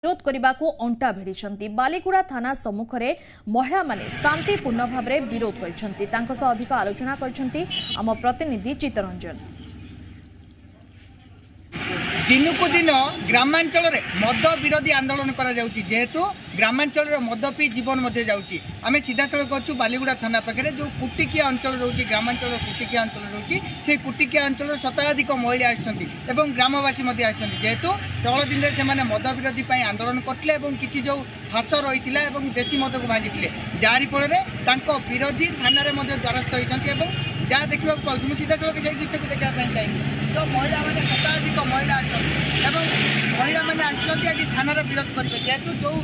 ବିରୋଧ କରିବାକୁ ଅଣ୍ଟା ଭିଡ଼ିଛନ୍ତି। ବାଲିଗୁଡ଼ା ଥାନା ସମ୍ମୁଖରେ ମହିଳାମାନେ ଶାନ୍ତିପୂର୍ଣ୍ଣ ଭାବରେ ବିରୋଧ କରିଛନ୍ତି। ତାଙ୍କ ସହ ଅଧିକ ଆଲୋଚନା କରିଛନ୍ତି ଆମ ପ୍ରତିନିଧି ଚିତ୍ତରଞ୍ଜନ। ଦିନକୁ ଦିନ ଗ୍ରାମାଞ୍ଚଳରେ ମଦ ବିରୋଧୀ ଆନ୍ଦୋଳନ କରାଯାଉଛି, ଯେହେତୁ ଗ୍ରାମାଞ୍ଚଳରେ ମଦ ପିଇ ଜୀବନ ମଧ୍ୟ ଯାଉଛି। ଆମେ ସିଧାସଳଖ ଅଛୁ ବାଲିଗୁଡ଼ା ଥାନା ପାଖରେ, ଯେଉଁ କୁଟିକିଆ ଅଞ୍ଚଳ ରହୁଛି, ଗ୍ରାମାଞ୍ଚଳର କୁଟିକିଆ ଅଞ୍ଚଳ ରହୁଛି। ସେଇ କୁଟିକିଆ ଅଞ୍ଚଳର ଶତାଧିକ ମହିଳା ଆସିଛନ୍ତି ଏବଂ ଗ୍ରାମବାସୀ ମଧ୍ୟ ଆସିଛନ୍ତି, ଯେହେତୁ ତଳ ଦିନରେ ସେମାନେ ମଦ ବିରୋଧୀ ପାଇଁ ଆନ୍ଦୋଳନ କରିଥିଲେ ଏବଂ କିଛି ଯେଉଁ ଫାଶ ରହିଥିଲା ଏବଂ ଦେଶୀ ମଦକୁ ଭାଙ୍ଗିଥିଲେ, ଯାହାରି ଫଳରେ ତାଙ୍କ ବିରୋଧୀ ଥାନାରେ ମଧ୍ୟ ଦ୍ୱାରସ୍ଥ ହୋଇଛନ୍ତି। ଏବଂ ଯାହା ଦେଖିବାକୁ ପାଉଛି, ମୁଁ ସିଧାସଳଖ ସେଇ ଦୃଶ୍ୟକୁ ଦେଖିବା ପାଇଁ ଚାହିଁବି। ତ ମହିଳାମାନେ, ଶତାଧିକ ମହିଳା ଅଛନ୍ତି ଏବଂ ମହିଳାମାନେ ଆସିଛନ୍ତି ଆଜି ଥାନାରେ ବିରୋଧ କରିବେ, ଯେହେତୁ ଯେଉଁ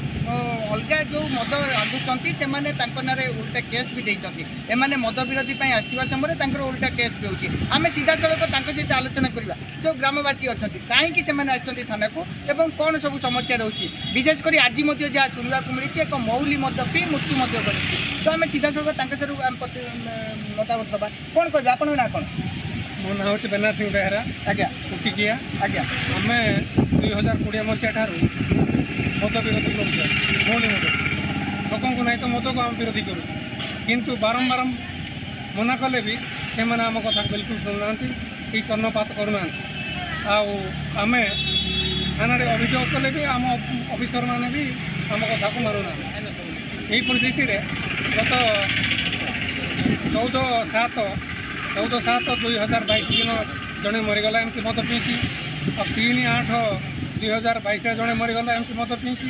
ଅଲଗା ଯେଉଁ ମଦ ରାନ୍ଧୁଛନ୍ତି ସେମାନେ ତାଙ୍କ ନାଁରେ ଉଲ୍ଟା କେସ୍ ବି ଦେଇଛନ୍ତି। ଏମାନେ ମଦ ବିରୋଧୀ ପାଇଁ ଆସିଥିବା ସମୟରେ ତାଙ୍କର ଉଲ୍ଟା କେସ୍ ବି ହେଉଛି। ଆମେ ସିଧାସଳଖ ତାଙ୍କ ସହିତ ଆଲୋଚନା କରିବା, ଯେଉଁ ଗ୍ରାମବାସୀ ଅଛନ୍ତି, କାହିଁକି ସେମାନେ ଆସିଛନ୍ତି ଥାନାକୁ ଏବଂ କ'ଣ ସବୁ ସମସ୍ୟା ରହୁଛି। ବିଶେଷ କରି ଆଜି ମଧ୍ୟ ଯାହା ଶୁଣିବାକୁ ମିଳିଛି, ଏକ ମୌଲି ମଦ ପିଇ ମୃତ୍ୟୁ ମଧ୍ୟ ଘଟିଛି। ତ ଆମେ ସିଧାସଳଖ ତାଙ୍କ ଠାରୁ ମତାମତ ଦେବା। କ'ଣ କହିବେ, ଆପଣଙ୍କ ନାଁ କ'ଣ? ମୋ ନାଁ ହେଉଛି ବେନାର ସିଂ ବେହେରା। ଆଜ୍ଞା। କୁଟିକିଆ। ଆଜ୍ଞା। ଆମେ 2020 ମସିହା ଠାରୁ ମଦ ବିରୋଧୀ କରୁଛୁ। ମୌଳି ମଦ ଲୋକଙ୍କୁ ନାହିଁ ତ ମଦକୁ ଆମେ ବିରୋଧୀ କରୁଛୁ, କିନ୍ତୁ ବାରମ୍ବାର ମନା କଲେ ବି ସେମାନେ ଆମ କଥା ବିଲକୁଲ ଶୁଣୁନାହାନ୍ତି କି କର୍ଣ୍ଣପାତ କରୁନାହାନ୍ତି। ଆଉ ଆମେ ଥାନାରେ ଅଭିଯୋଗ କଲେ ବି ଆମ ଅଫିସରମାନେ ବି ଆମ କଥାକୁ ମାନୁନାହାନ୍ତି। ଏହି ପରିସ୍ଥିତିରେ ଗତ 14/7/2022 ଦିନ ଜଣେ ମରିଗଲା ଏମିତି ମଦ ପିଇକି, ଆଉ 3/8/2022ରେ ଜଣେ ମରିଗଲା ଏମିତି ମଦ ପିଇକି,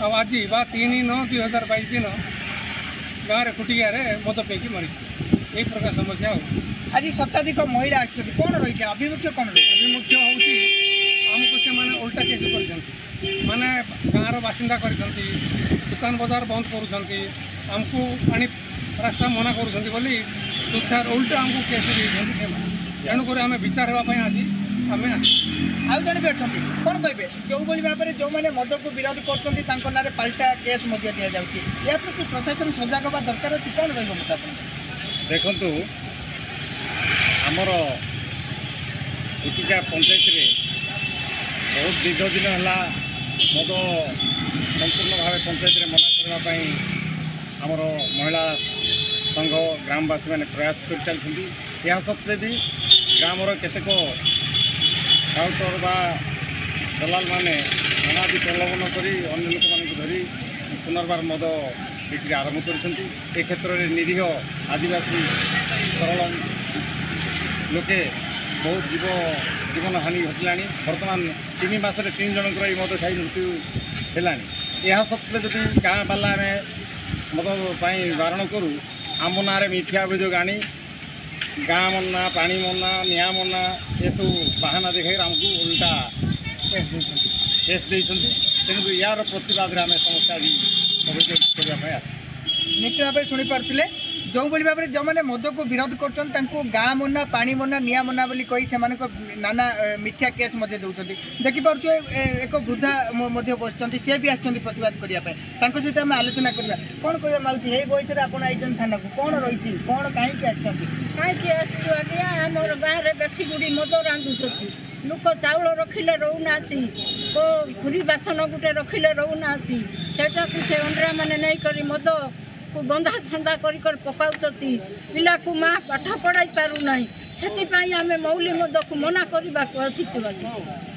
ଆଉ ଆଜି ବା 3/9/2022 ଦିନ ଗାଁରେ କୁଟିକିଆରେ ମଦ ପିଇକି ମରିଛି। ଏହି ପ୍ରକାର ସମସ୍ୟା ହେଉଛି। ଆଜି ଶତାଧିକ ମହିଳା ଆସିଛନ୍ତି, କ'ଣ ରହିଛି ଆଭିମୁଖ୍ୟ? କ'ଣ ରହିଛି ଆଭିମୁଖ୍ୟ? ହେଉଛି ଆମକୁ ସେମାନେ ଓଲଟା କେସ୍ କରିଛନ୍ତି, ମାନେ ଗାଁର ବାସିନ୍ଦା କରିଛନ୍ତି, ଦୋକାନ ବଜାର ବନ୍ଦ କରୁଛନ୍ତି, ଆମକୁ ପାଣି ରାସ୍ତା ମନା କରୁଛନ୍ତି ବୋଲି ତୁଚ୍ଛାର ଉଲ୍ଟା ଆମକୁ କେସ୍ ଦେଇଛନ୍ତି ସେମାନେ। ତେଣୁକରି ଆମେ ବିଚାର ହେବା ପାଇଁ ଆଜି ଆମେ ଆଉ ଜଣେ ବି ଅଛନ୍ତି, କ'ଣ କହିବେ? ଯେଉଁଭଳି ଭାବରେ ଯେଉଁମାନେ ମଦକୁ ବିରୋଧ କରୁଛନ୍ତି ତାଙ୍କ ନାଁରେ ପାଲଟା କେସ୍ ମଧ୍ୟ ଦିଆଯାଉଛି, ଏହା ପ୍ରତି ପ୍ରଶାସନ ସଜାଗ ହେବା ଦରକାର ଅଛି। କ'ଣ ରହିବ ମତ ଆପଣଙ୍କ? ଦେଖନ୍ତୁ, ଆମର କୁଟିକା ପଞ୍ଚାୟତରେ ବହୁତ ଦୀର୍ଘ ଦିନ ହେଲା ମଦ ସମ୍ପୂର୍ଣ୍ଣ ଭାବେ ପଞ୍ଚାୟତରେ ମନା କରିବା ପାଇଁ ଆମର ମହିଳା ସଂଘ ଗ୍ରାମବାସୀମାନେ ପ୍ରୟାସ କରିଚାଲିଛନ୍ତି। ଏହା ସତ୍ତ୍ୱେ ବି ଗ୍ରାମର କେତେକ ଟାଉଟର ବା ଦଲାଲମାନେ ନାନାଦି ପ୍ରଲୋଭନ କରି ଅନ୍ୟ ଲୋକମାନଙ୍କୁ ଧରି ପୁନର୍ବାର ମଦ ବିକ୍ରି ଆରମ୍ଭ କରିଛନ୍ତି। ଏ କ୍ଷେତ୍ରରେ ନିରୀହ ଆଦିବାସୀ ସରଳ ଲୋକେ ବହୁତ ଜୀବନ ହାନି ଘଟିଲାଣି। ବର୍ତ୍ତମାନ 3 ମାସରେ 3 ଜଣଙ୍କର ଏଇ ମଦ ଖାଇ ମୃତ୍ୟୁ ହେଲାଣି। ଏହା ସତ୍ତ୍ୱେ ଯଦି ଗାଁ ବାଲା ଆମେ ମଦ ପାଇଁ ବାରଣ କରୁ, ଆମ ନାଁରେ ମିଥ୍ୟା ଅଭିଯୋଗ ଆଣି ଗାଁ ମନା, ପାଣି ମନା, ନିଆଁ ମନା ଏସବୁ ବାହାନା ଦେଖାଇ ଆମକୁ ଓଲଟା କେସ୍ ଦେଇଛନ୍ତି। ତେଣୁ ୟାର ପ୍ରତିବାଦରେ ଆମେ ସମସ୍ତେ ଆଜି ଅଭିଯୋଗ କରିବା ପାଇଁ ଆସିଛୁ। ନିଶ୍ଚିତ ଭାବରେ ଶୁଣିପାରୁଥିଲେ, ଯେଉଁଭଳି ଭାବରେ ଯେଉଁମାନେ ମଦକୁ ବିରୋଧ କରୁଛନ୍ତି ତାଙ୍କୁ ଗାଁ ମନା, ପାଣି ମନା, ନିଆଁ ମନା ବୋଲି କହି ସେମାନଙ୍କ ନାନା ମିଥ୍ୟା କେସ୍ ମଧ୍ୟ ଦେଉଛନ୍ତି। ଦେଖିପାରୁଥିବେ, ଏକ ବୃଦ୍ଧା ମଧ୍ୟ ବସିଛନ୍ତି, ସେ ବି ଆସିଛନ୍ତି ପ୍ରତିବାଦ କରିବା ପାଇଁ। ତାଙ୍କ ସହିତ ଆମେ ଆଲୋଚନା କରିବା। କ'ଣ କହିବା ମାଉସୀ, ଏଇ ବୟସରେ ଆପଣ ଆଇଛନ୍ତି ଥାନାକୁ, କ'ଣ ରହିଛି, କ'ଣ କାହିଁକି ଆସିଛନ୍ତି? କାହିଁକି ଆସିଛୁ ଆଜ୍ଞା, ଆମର ଗାଁରେ ବେଶୀ ଗୁଡ଼ି ମଦ ରାନ୍ଧୁଛନ୍ତି। ଲୋକ ଚାଉଳ ରଖିଲେ ରହୁନାହାନ୍ତି, ଖୁରି ବାସନ ଗୋଟେ ରଖିଲେ ରହୁନାହାନ୍ତି। ସେଟାକୁ ସେ ଅଣ୍ଡ୍ରାମାନେ ନେଇକରି ମଦକୁ ବନ୍ଧା ଛନ୍ଦା କରି କରି ପକାଉଛନ୍ତି। ପିଲାକୁ ମା ପାଠ ପଢ଼ାଇ ପାରୁନାହିଁ, ସେଥିପାଇଁ ଆମେ ମୌଲି ମଦକୁ ମନା କରିବାକୁ ଆସିଛୁ ଆଜ୍ଞା।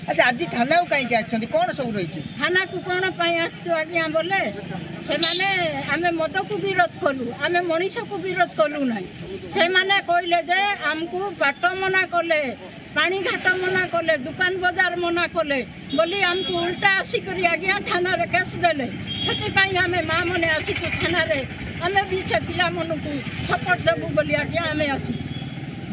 ଆଚ୍ଛା, ଆଜି ଥାନାକୁ କାହିଁକି ଆସିଛନ୍ତି, କ'ଣ ସବୁ ରହିଛି? ଥାନାକୁ କ'ଣ ପାଇଁ ଆସିଛୁ ଆଜ୍ଞା ବୋଲେ, ସେମାନେ ଆମେ ମଦକୁ ବିରୋଧ କଲୁ, ଆମେ ମଣିଷକୁ ବିରୋଧ କଲୁ ନାହିଁ। ସେମାନେ କହିଲେ ଯେ ଆମକୁ ବାଟ ମନା କଲେ, ପାଣି ଘାଟ ମନା କଲେ, ଦୋକାନ ବଜାର ମନା କଲେ ବୋଲି ଆମକୁ ଉଲ୍ଟା ଆସିକରି ଆଜ୍ଞା ଥାନାରେ କେସ୍ ଦେଲେ। ସେଥିପାଇଁ ଆମେ ମା ମାନେ ଆସିଛୁ ଥାନାରେ। ଆମେ ବି ସେ ପିଲାମାନଙ୍କୁ ସପୋର୍ଟ ଦେବୁ ବୋଲି ଆଜ୍ଞା ଆମେ ଆସିଛୁ।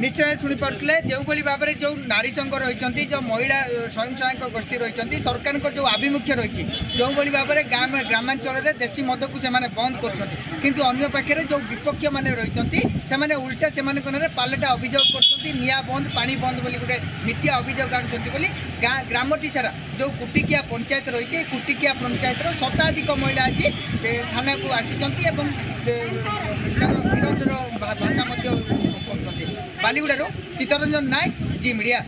ନିଶ୍ଚୟ ଶୁଣିପାରୁଥିଲେ, ଯେଉଁଭଳି ଭାବରେ ଯେଉଁ ନାରୀ ସଂଘ ରହିଛନ୍ତି, ଯେଉଁ ମହିଳା ସ୍ୱୟଂ ସହାୟକ ଗୋଷ୍ଠୀ ରହିଛନ୍ତି, ସରକାରଙ୍କ ଯେଉଁ ଆଭିମୁଖ୍ୟ ରହିଛି, ଯେଉଁଭଳି ଭାବରେ ଗ୍ରାମାଞ୍ଚଳରେ ଦେଶୀ ମଦକୁ ସେମାନେ ବନ୍ଦ କରୁଛନ୍ତି, କିନ୍ତୁ ଅନ୍ୟ ପାଖରେ ଯେଉଁ ବିପକ୍ଷମାନେ ରହିଛନ୍ତି ସେମାନେ ଉଲ୍ଟା ସେମାନଙ୍କ ନାଁରେ ପାଲଟା ଅଭିଯୋଗ କରୁଛନ୍ତି। ନିଆଁ ବନ୍ଦ, ପାଣି ବନ୍ଦ ବୋଲି ଗୋଟେ ମିଥ୍ୟା ଅଭିଯୋଗ ଆଣୁଛନ୍ତି ବୋଲି ଗାଁ ଗ୍ରାମଟି ସାରା ଯେଉଁ କୁଟିକିଆ ପଞ୍ଚାୟତ ରହିଛି, ଏ କୁଟିକିଆ ପଞ୍ଚାୟତର ଶତାଧିକ ମହିଳା ଆଜି ଥାନାକୁ ଆସିଛନ୍ତି ଏବଂ ତାର ବିରୋଧର ଭାଷା ମଧ୍ୟ କରୁଛନ୍ତି। ବାଲିଗୁଡ଼ାରୁ ଚିତ୍ତରଞ୍ଜନ ନାୟକ, ଜି ମିଡ଼ିଆ।